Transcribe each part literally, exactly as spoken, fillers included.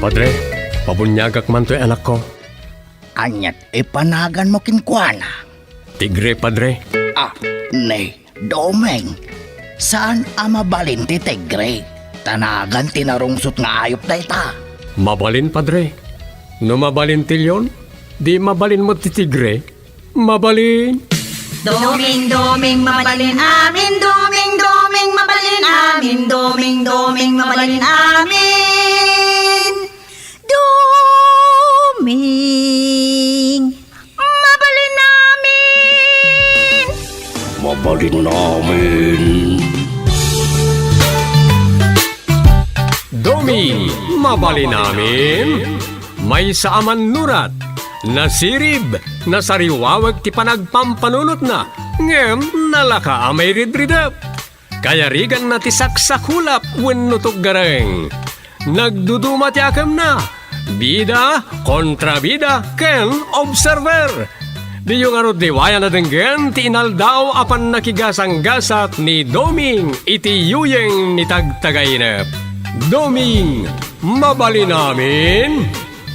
Padre, pabuniagak man toy anakko. Aniat ipanaganmo kenkuana? Tigre, Padre. Ah, ni, Doming, saan a mabalin ti tigre? Ta nagan ti narungsot nga ayup dayta. Mabalin, Padre. No mabalin ti leon, di mabalin met ti tigre. Mabalin. Doming, Doming, mabalin amin. Doming, Doming, mabalin amin. Doming, Doming, mabalin amin. Doming, mabalin amin. Mabalin amin. Doming, mabalin amin. Maysa a mannurat, nasirib, nasariwawek ti panagpampanunotna, ngem nalaka a mairidridep. Kayariganna ti saksakulap wenno tuggareng. Nagduduma ti akemna, bida, kontrabida, ken observer. Diyo ngarud liwayan a denggen ti inaldaw a pannakigasanggasat ni Doming iti yuyeng ni Tagtagainep. Doming, mabalin amin?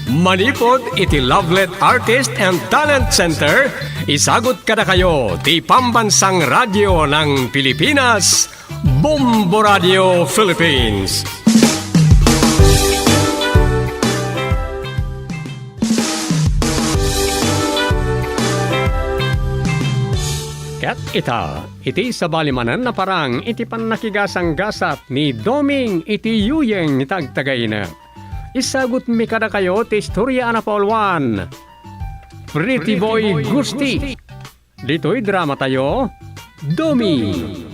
Manipud iti Lovelet Artist and Talent Center, isagut kadakayo ti Pambansang Radio ng Pilipinas, Bombo Radio Philippines. Ket ita, iti sabali manen a parang iti pannakigasanggasat ni Doming iti yuyeng ni Tagtagainep. Isagutmi kadakayo ti istoria a napauluan, Pretty Boy Gusti. Ditoy dramatayo, Doming,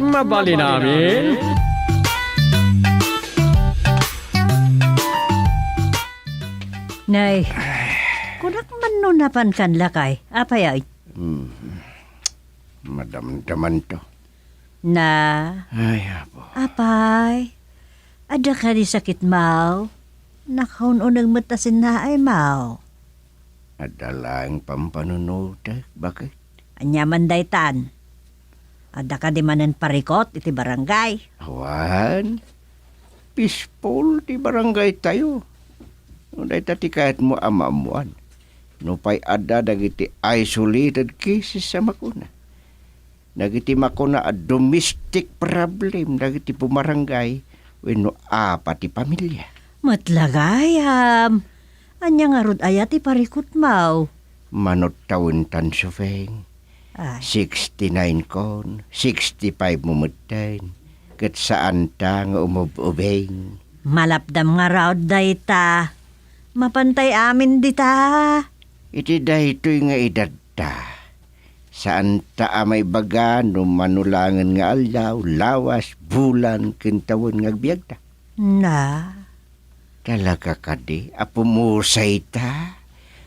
mabalin amin. Nay, kunak man no napankan, lakay. Apay ay? Hmm. Madamdamanto. Na? Ay, Apo. Apay, adda kadi sakitmaw? Nakaun-uneg met a sinnaaymaw. Adda laeng pampanunotek, baket. Ania man daytan? Adda kadi manen parikut iti barangay? Awan. Peaceful ti barangaytayo. No dayta ti kayatmo a maammoan. Nupay adda dagiti isolated cases a makuna. Dagiti makuna a domestic problem dagiti pumarangay wenno apa ti pamilia. Met la gayam. Ania ngarud aya ti parikutmaw? Manut tawentan, Sufeng. Ay. Sixty-nine kon, sixty-five mo metten, ket saanta nga umub-ubing. Malapdam ngarud dayta. Mapantay amin dita. Iti daytoy nga edadta, saanta a maibaga no mano laengen nga aldaw, lawas, bulan, ken tawen nga agbiagta. Na? Talaga kadi a pumusayta?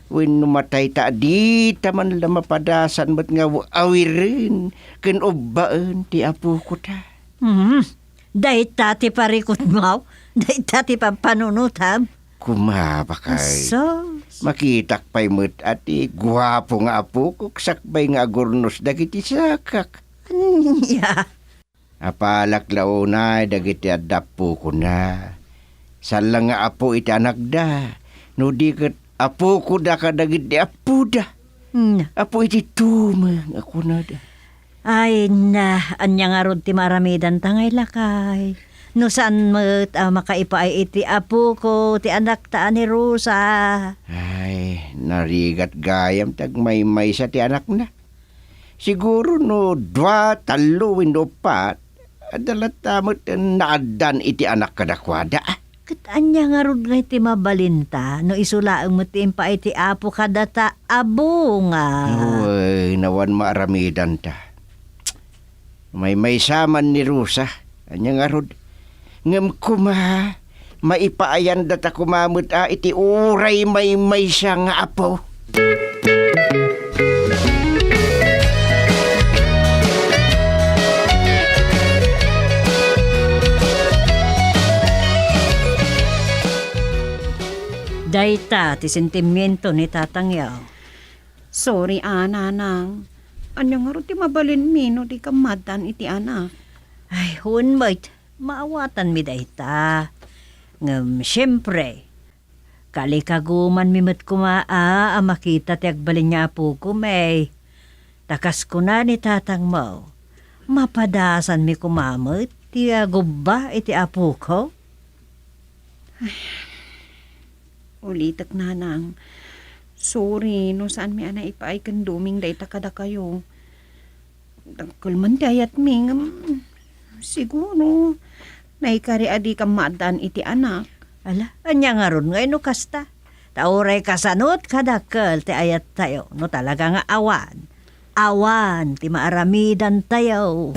Wenno matayta a dita man la mapadasan met nga awiren ken ubbaen ti apokota? Hmm. Dayta ti parikutmaw? Dayta ti pampanunotam? Kuma, bakay. Sus. Makitak pay met a ti guapo nga apokok sakbay nga agurnos dagiti sakak. Ania? Apalak la unay dagiti adda apokona. Saan la nga apo iti anakda, no di ket apokoda kadagiti appoda. Hmm. Apo iti tumeng a kunada. Ay, na, ania ngarud ti maaramidanta ngay lakay? No saan met a makaipaay iti apoko ti anakta a ni Rosa. Ay, narigat gayam ti agmaymaysa ti anakna. Siguro no dua, tallo, wenno uppat, adda latta met naaddan iti anak kadakuada. Ket ania ngarud ngay ti mabalinta no isu laeng met ti impaay ti Apo kadata a bunga? Uy, nawan maaramidanta. Maymaysa man ni Rosa. Ania ngarud? Ngem koma, maipaayanda ta koma met a iti uray maymaysa nga apo. Dayta ti sentimiento ni tatangyo. Sorry, a, nanang. Ania ngarud ti mabalinmi no di ka maaddan iti anak? Ay, wen met. Maawatanmi dayta. Ngem, siempre, Kalikagumanmi met koma a, a makita ti agbalin nga apoko, May. Ta kas kuna ni tatangmo, mapadasanmi koma met ti agubba iti apoko. Ulitek, nanang. Sorry no saanmi a naipaay ken Doming dayta kadakayo. Dakkel man ti ayatmi, ngem siguro, naikari a dikam maaddaan iti anak. Ala, ania ngarud ngay no kasta? Ta uray kasanot kadakkel ti ayattayo, no talaga nga awan, awan ti maaramidantayo.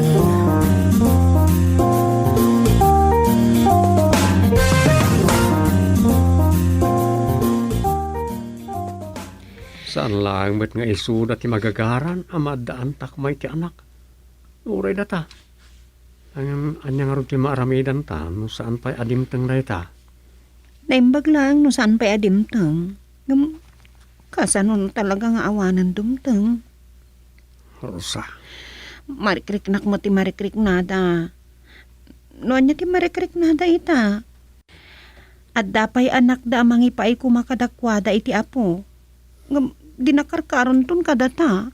Saan laeng met nga isuda ti magagaran a maaddaantak koma iti anak. Uray data. Ngem ania ngarud ti maaramidanta no saan pay a dimteng dayta? Naimbag laeng no saan pay a dimteng. Ngem kasano no talaga nga awanen dumteng? Rosa. Marikriknak met ti marikriknada. No ania ti marikriknada ita? Adda pay anakda a mangipaay koma kadakuada iti Apo. Ngem dina karkaronton kadata.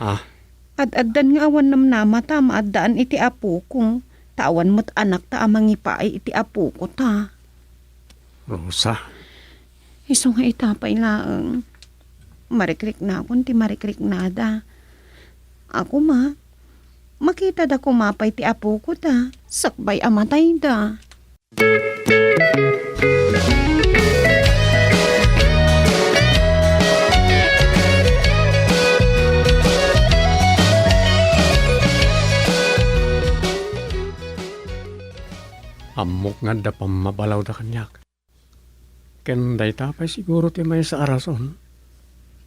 Ah. Ad-addan nga awan namnamata a maaddaan iti apoko, ta awan met anakta a mangipaay iti apokota. Rosa. Isu nga ita pay laeng. Marikriknakon ti marikriknada. A koma, makitada koma pay ti apokota, sakbay a matayda. Ammok nga adda pammabalawda kaniak. Ken dayta pay siguro ti maysa a rason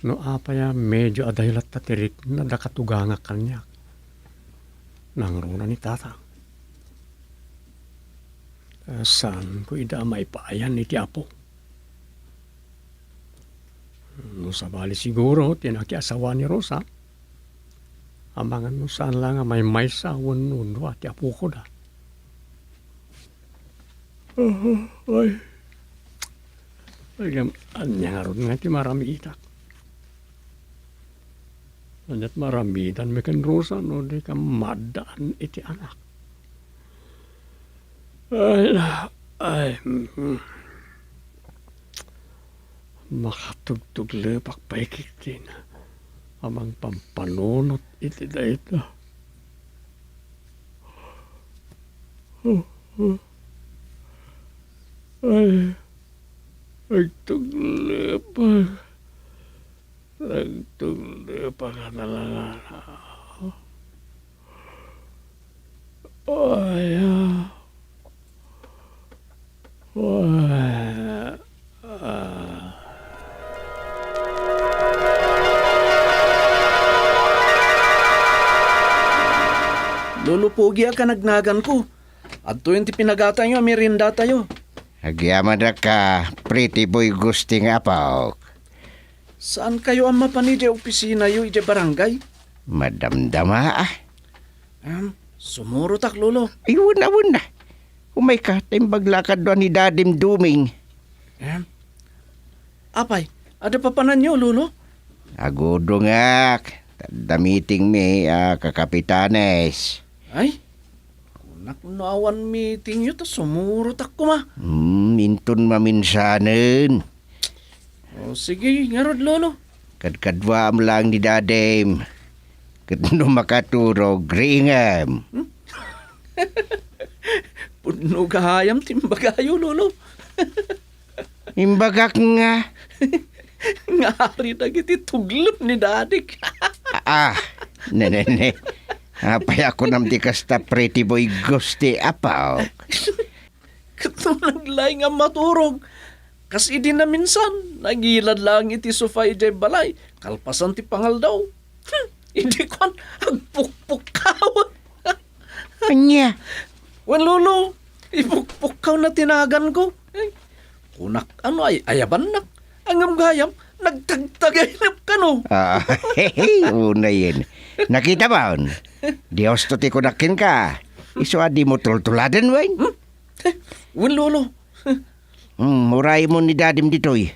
no apay a medio adayo latta ti rikna da katugangak kaniak. Nangruna ni Tata. Saanko ida a maipaayan iti Apo. No sabali siguro ti nakiasawa ni Rosa, amangan no saan la nga maymaysa wenno dua ti apokoda. Ay. Ay, ngem ania ngarud nga ti maramidak? Aniat maramidanmi ken Rosa no di ka maaddaan iti anak? Ay, ay, mm. Makatugtuglepak pay ketdin a mangpampanunot iti dayta. Ay, agtuglepak. Nagtuglepak a talaga. Ay, ah. Ay, ah. Lolo Pogi a kanagnaganko. Adtoyen ti pinagatayo a meriendatayo. Agyamanak a Pretty Boy Gusti nga apok. Saankayo a mapan idiay opisinayo idiay barangay? Madamdama, ah. Em, sumurotak, Lolo. Ay, wen a, wen a. Umayka, ta imbag la kadua ni Dadim Duming. Em? Apay, adda papananyo, Lolo? Agudongak. Adda meetingmi a kakapitanes. Ay, kunak no awan meetingyo ta sumurotak koma. Hmm, inton maminsanen. O, sige, ngarud, Lolo. Kadkaduaam laeng ni Dadim. Ket no makaturog, riingem. Hmm? Pudno gayam ti imbagayo, Lolo. Imbagak nga. Ngari dagiti tuglem ni Dadik. Ah, ne, ne, ne. Apay a kunam ti kasta, Pretty Boy Gusti, apok? Ket no naglaing a maturog, kas idi naminsan, nagilad laeng iti sofa idiay balay, kalpasan ti pangaldaw. Hmm, idi kuan, agpukpukkaw. Ania? Wen, Lolo, ipukpukkaw na ti naganko. Eh, kunak, ano ay, ayabannak? Ngem gayam, nagtagtagaynep kano. Ah, unayen. Nakitam? Dios to ti kunak kenka. Isu a dimo tultuladen, wen? Hmm? Eh, wen, Lolo. Hmm, uraymo ni Dadim ditoy.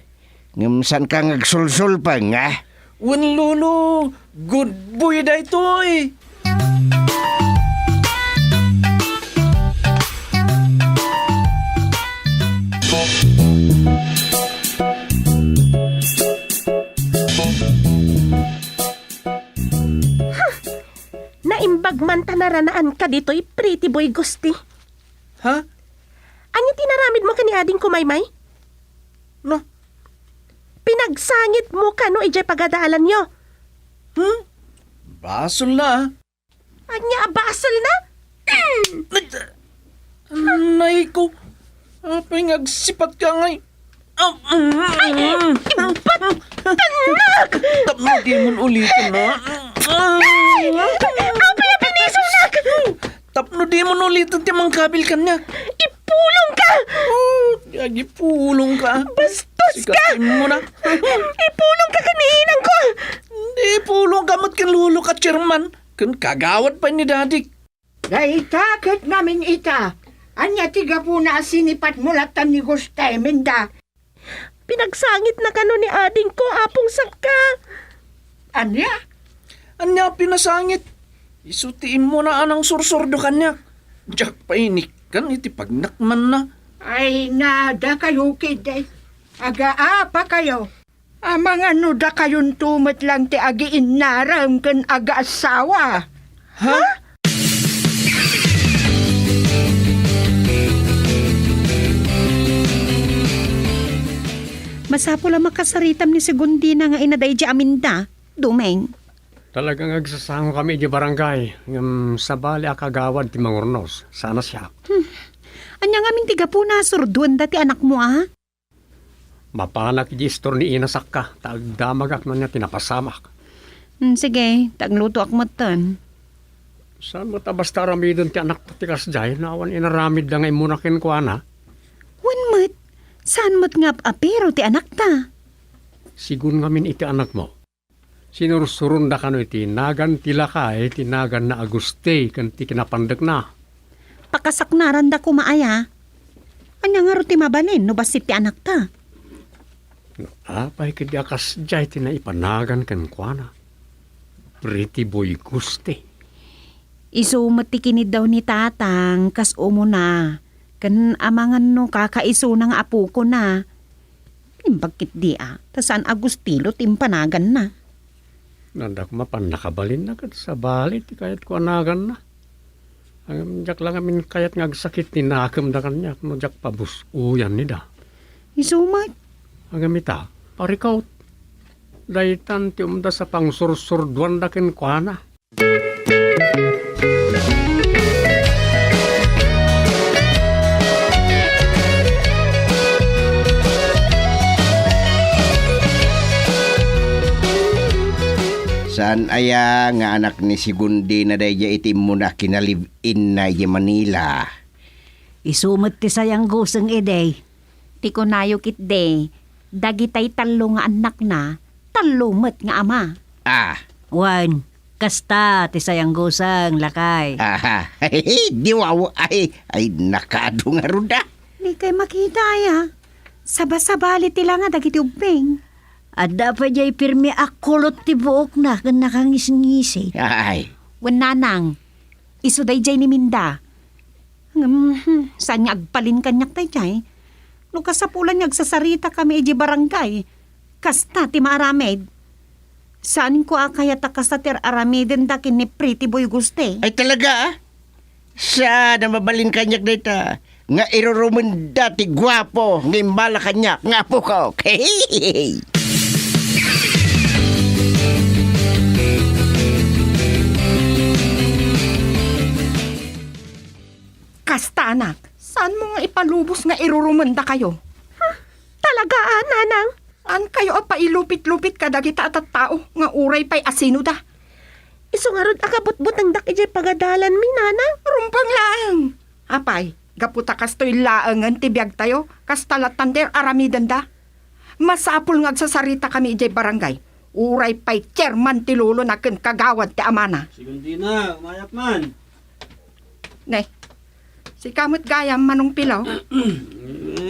Ngem saanka nga agsulsulpeng, a? Wen, Lolo, good boy daytoy. Naimbag man ta naranaanka ditoy, Pretty Boy Gusti. Ha? Ania ti inaramidmo ken ni adingko, Maymay? No? Pinagsangitmo kano idiay pagadalanyo? Hmm? Basolna, a. Ania a basolna? Nay ko, apay nga agsipatka ngay? Ay, mm, ibat! Tanag! Tapno dimon ulitin, no? Ay! Apay a pinisunak! Tapno dimon ulitin ti mangkabil kaniak. Ipulongka! Oh, agipulongka. Bastos ka! Sikatimmo na. Ipulongka ken ni inangko! Ipulongka met ken loloka, Chairman. Ken kagawad pay ni Dadik. Dayta ket ngamin ita. Ania ti gapuna a sinipatmo latta ni Guste, Minda? Pinagsangitna kano ni adingko, Apong Sakka. Ania? Ania a pinasangit? Isu ti immuna a nangsursurdo kaniak. Diak pay inikkan iti pagnakmanna. Ay, na, dakayo ketdi. Agaapakayo. Amangan no dakayonto met lang ti agiinnarem ken agaassawa. Ha? Masapul a makasaritam ni Segundina nga ina daydi a Minda, Dumeng. Talaga nga agsasangokami idiay barangay, ngem sabali a kagawad ti mangurnos. Saan a siak. Hmm. Ania ngamin ti gapuna a surduenda ti anakmo, a? Mapanak idiay istor ni Ina Sakka, ta agdamagak no ania ti napasamak. Hmm, sige, ta aglutoak metten. Saan met a basta aramiden ti anakta ti kasdiay, no awan inaramidda nga immuna kenkuana? Wen met, saan met nga ap-apero ti anakta? Sigun ngamin iti anakmo. Sinursuronda kano iti nagan ti lakay ti naganna a Guste ken ti kinapandekna. Pakasaknaranda koma aya? Ania ngarud ti mabalin no bassit ti anakta? No apay ketdi a kasdiay ti naipanagan kenkuana, Pretty Boy Guste? Isu met ti kiniddaw ni Tatang kas umuna, ken amangan no kakaisuna nga apokona. Imbag ketdi a, ta saan a Gustilo ti impanaganna. Adda koma pannakabalinna ket sabali ti kayatko a naganna. Ngem diak la ngamin kayat nga agsakit ti nakemda kaniak no diak pabus-oyan ida. Isu met. Ngem ita, parikut, daytan ti umdas a pangsursurduanda kenkuana. Saan aya nga anak ni Segundina daydiay iti immuna kinalive-inna idiay Manila? Isu met ti sayang guseng idi. Ti kunayo ketdi, dagitay tallo nga annakna, tallo met nga ama. Ah. Wen, kasta ti sayang guseng, lakay. Aha. Di wawa, ay, ay, nakaadu ngarud a. Dikay makita, aya. Sabasabali ti langa dagiti ubbing. Adda pay diay pirmi a kulot ti buokna ken nakangisngisi. Ay. Wen, nanang, isu daydiay ni Minda. Ngem, hmm, saan nga agbalin kaniak daydiay? No kasapulan nga agsasaritakami idiay barangay, kasta ti maaramid. Saanko a kayat a kasta ti ar-aramidenda ken ni Pretty Boy Guste. Ay, talaga, a? Saan a mabalin kaniak dayta nga irurumenda ti guapo nga immala kaniak nga apokok. Kasta, anak, saanmo nga ipalubos nga irurumendakayo? Hmm, talaga a, nanang? Saankayo a pailupit-lupit kadagita a tattao nga uray pay asinoda? Isu ngarud a kabutbutengdak idiay pagadalanmi, nanang. Rumbeng laeng! Apay, gapu ta kastoy laengen ti biagtayo, kasta lattan ti ar-aramidenda. Masapul nga agsasaritakami idiay barangay. Uray pay chairman ti lolona ken kagawad ti amana. Segundina, umayat man. Ne, sika met gayam, Manong Pilaw.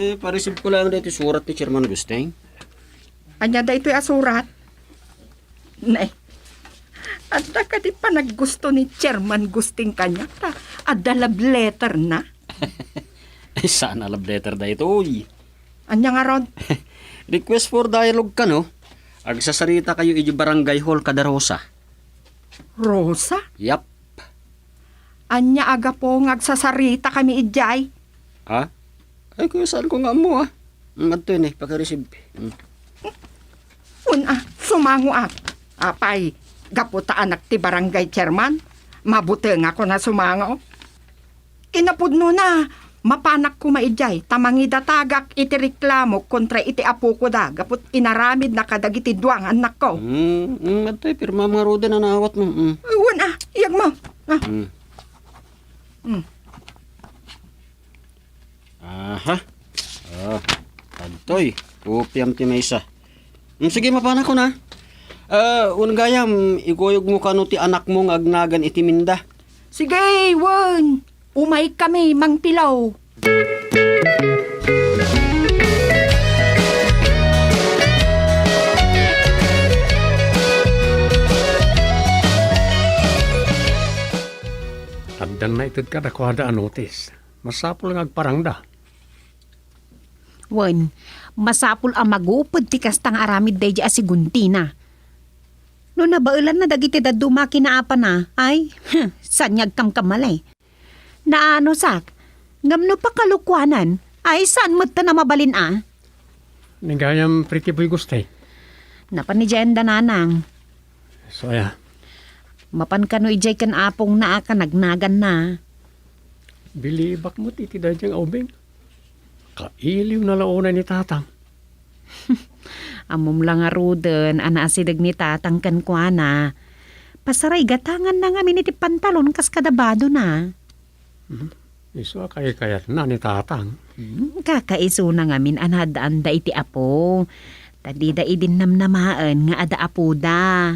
Eh, pareceive ko lang daytoy surat ni Chairman Gusting. Ania daytoy a surat? Ne. Adda kadi panaggusto ni Chairman Gusting kaniak ta adda love letter na? Ay, saan a love letter daytoy? Ania ngarud? Request for dialogue kano? Agsasarita kayo iti barangay hall kada Rosa. Rosa? Yap. Ania a gapu nga agsasarita kami idiay? Ha? Ay, kuya, saan ko nga ammo, ah. Mm, adtoy ni, pakireceive. Mm. Wen a, sumangoak. Apay, gapu ta anak ti barangay chairman, mabutengak a sumango. Inapudno na, mapanak koma idiay, ta mangidatagak iti reklamo kontra iti apoko da, gapu inaramidna kadagiti dua nga annakko. Mm, mm, adtoy, pirma nga ruden a naawatmo. Mm. Wen a, iyagmo. Ah. Mm. Mm. Aha. Ah, adtoy, kopiam ti maysa. Mm, sige, mapanakon, ah. Ah, wen gayam, ikuyogmo kano ti anakmo nga agnagan iti Minda. Sige, wen. Umaykami, Mang Pilaw. Addan naited kadakuada a notis. Masapul nga agparangda. Wen, masapul a maguped ti kasta nga aramid daydi a segundina. No nabaelanna dagiti dadduma a kinaapana, ay, saan nga agkamkamali. Naanusak, ngem no pakalukuanan, ay saan met ta a mabalin a. Ni gayam, Pretty Boy Guste. Napan idiay anda nanang. So, aya. Mapan kano idiay ken apongna a kanagnaganna. Bilibak met iti daydiay nga ubing. Kailiwna la unay ni tatang. Ammom la ngaruden a naasideg ni tatang kenkuana. Pasaray gatanganna ngamin iti pantalon kas kada badona. Hmm? Isu a kaikayatna ni tatang. Hmm, kakaisuna ngamin a naaddaanda iti apo. Ta dida idin namnamaen nga adda apoda.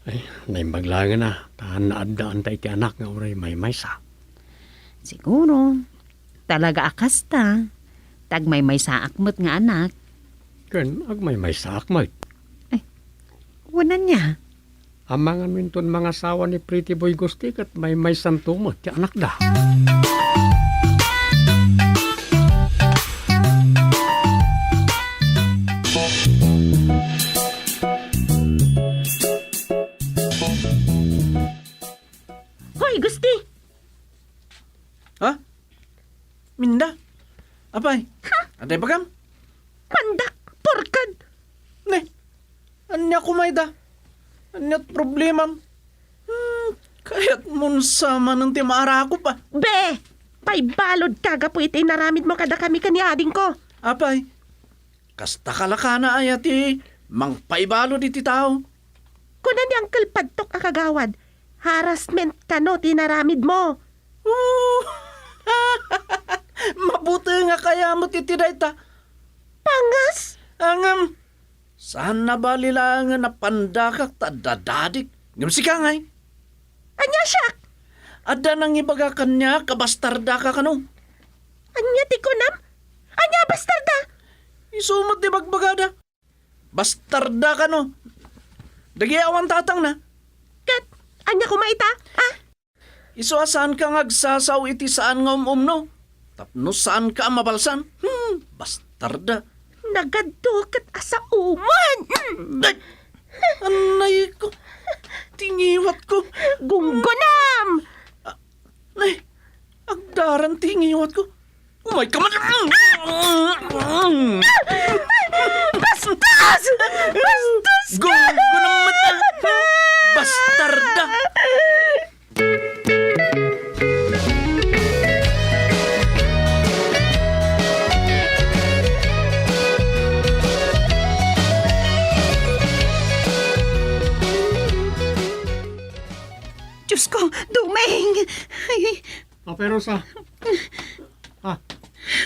Ay, naimbag laengen a, ta naaddaanta iti anak nga uray maymaysa. Siguro, talaga a kasta, ta agmaymaysaak met nga anak. Ken agmaymaysaak met. Ay, wen ania? Amangan mo inton mangasawa ni Pretty Boy Gusti ket maymaysanto met ti anakda. Hoy, Gusti! Ha? Minda? Apay? Ha? Adda ibagam? Pandak, porked! Ne, ania koma ida? Ania't problemam? Hmm, kayatmon sa manen ti maarakop, a. Be! Paibalodka gapu iti inaramidmo kadakami ken ni adingko. Apay? Kasta kalakana aya ti mangpaibalod iti tao? Kuna ni Uncle Padtok a kagawad, harassment kano ti inaramidmo. Oh! Mabutengak aya met iti dayta. Pangas? Ngem, saan a bali laengen a pandakak ta dadadik. Ngem sika ngay? Ania siak? Adda nangibaga kaniak a bastardaka kano? Ania ti kunam? Ania a bastarda? Isu met ti bagbagada. Bastarda kano. Dagiti awan tatangna. Ket ania koma ita? Ah? Isu a saanka nga agsasao iti saan nga um-umno. Tapno saanka a mabalsan. Hmm, bastarda. Nagaduket a saoman. Hmm. Ay! Annayko. Ti ngiwatko. Gunggonam! Ah, nay, agdaran ti ngiwatko. Umay ka man. Bastos! Bastos ka! Gunggonam met. Bastarda! Diyos ko, Dumeng! Ay. Apay, Rosa. Ah,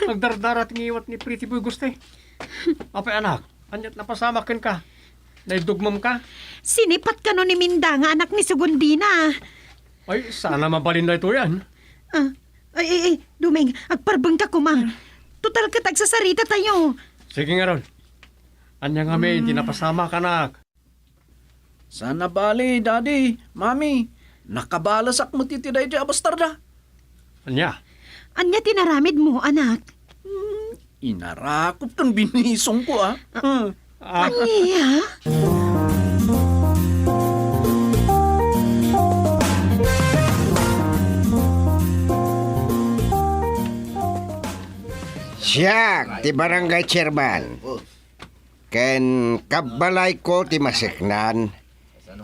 nagdardara ti ngiwat ni Pretty Boy Guste. Apay, anak, ania't napasamak kenka? Naidugmam ka? Sinipat kano ni Minda nga anak ni Sugundina. Ay, saan a mabalin daytoy, a. Ah, ay, ay, ay, Dumeng, agparbengka koma. Total ket agsasarita tayo. Sige ngarud. Ania ngamin ti napasamak, anak? Saan a bale, Daddy, Mami. Nakabalasak met iti daytoy a bastarda. Ania? Ania ti naramidmo, anak? Hmm, inarakop ken binisongko, a. Hmm. Ah. Ania? Siak ti barangay chairman. Ken kabbalayko ti maseknan.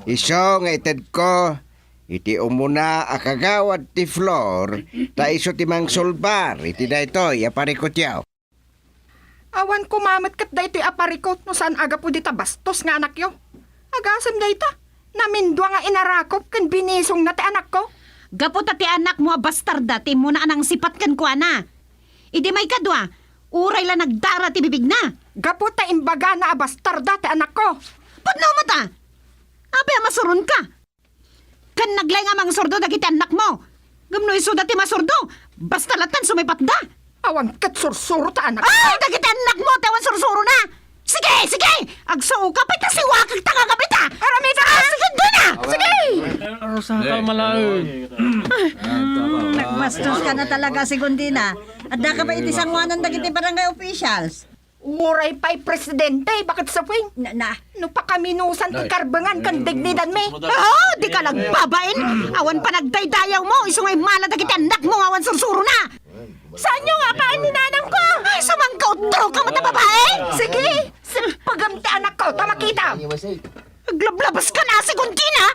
Isu nga itedko iti umuna a kagawad ti floor, ta isu ti mangsulbar iti daytoy a parikutyo. Awan koma met ket daytoy a parikut no saan a gapu dita bastos nga anakyo. Agasem dayta, namindua nga inarakop ken binisongna ti anakko. Gapu ta ti anakmo a bastarda ti immuna a nangsipat kenkuana. Idi maikadua, uray la nagdara ti bibigna. Gapu ta imbagana a bastarda ti anakko. Pudno met a! Apay a masuronka? Ken naglay nga mangsurdo dagiti annakmo. Ngem no isuda ti masurdo, basta latta sumipatda. Awan ket sursuro ta anak. Ay, dagiti annakmo ti awan sursurona. Sige, sige! Agsuoka pay ta siwakek ta ngagabita! Aramida! Sige, sige, dina! Sige! Rosa, kalma laeng. Nagbastoska na talaga, Segundina. Addaka pay iti sangoanan dagiti barangay officials. Uray pay presidente, baket sapeng. Na, na. No pakaminusan ti karbengan ken dignidanmi. Oh, dika nagbabain. Awan panagdaydayawmo, isu nga immala dagiti annakmo nga awan sursurona. Saanyo nga apaen ni nanangko? Ay, sumangkautro ka met a babae! Sige, sipagem ti anakko, ta makita. Aglablabas ka na, Segundina!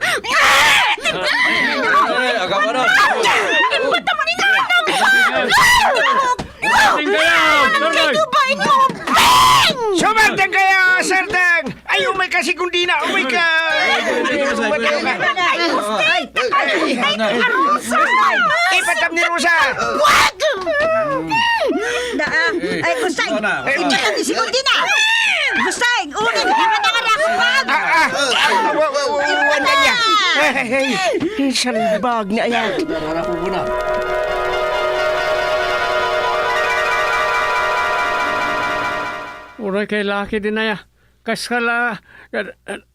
Ay, agama na. Imbata mo ni nanang! Sumangkayo, Sir Deng! Ay, umay ka, Segundina! Umay ka! Ay, ay, ay, ay, Rosa! Ipatam ni Rosa! Wag! Daa, ay, Gustay! Ipatam ni Segundina! Gustay, uli na ka na nga rakpag! Ah, ah! Wa, wa, wa, wa, wa, niya. Ay, ay, ay, salbag ni aya. Uray kay laki din aya. Kas kala,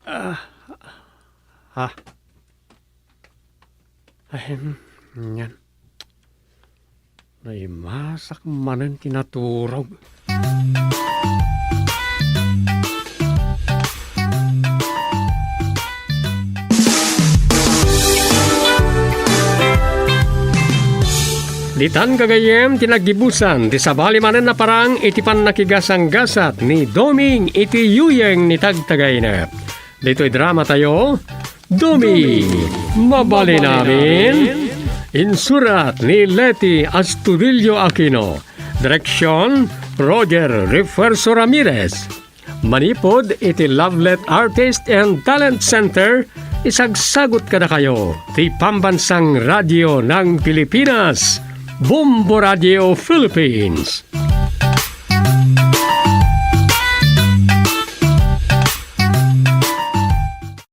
ah, ha? Ahem, nyan. Naimasak manen ti naturog. Ditan gagayyem ti naggibusan ti sabali manen a parang iti pannakigasanggasat ni Doming iti yuyeng ni Tagtagainep. Ditoy drama tayo, Dumi, Mabalin Amin. Insurat ni Leti Astudillo Aquino. Direksyon, Roger Refuerzo Ramirez. Manipud iti Lovelet Artist and Talent Center, isagsagut kadakayo ti Pambansang Radyo ng Pilipinas, Bombo Radio Philippines.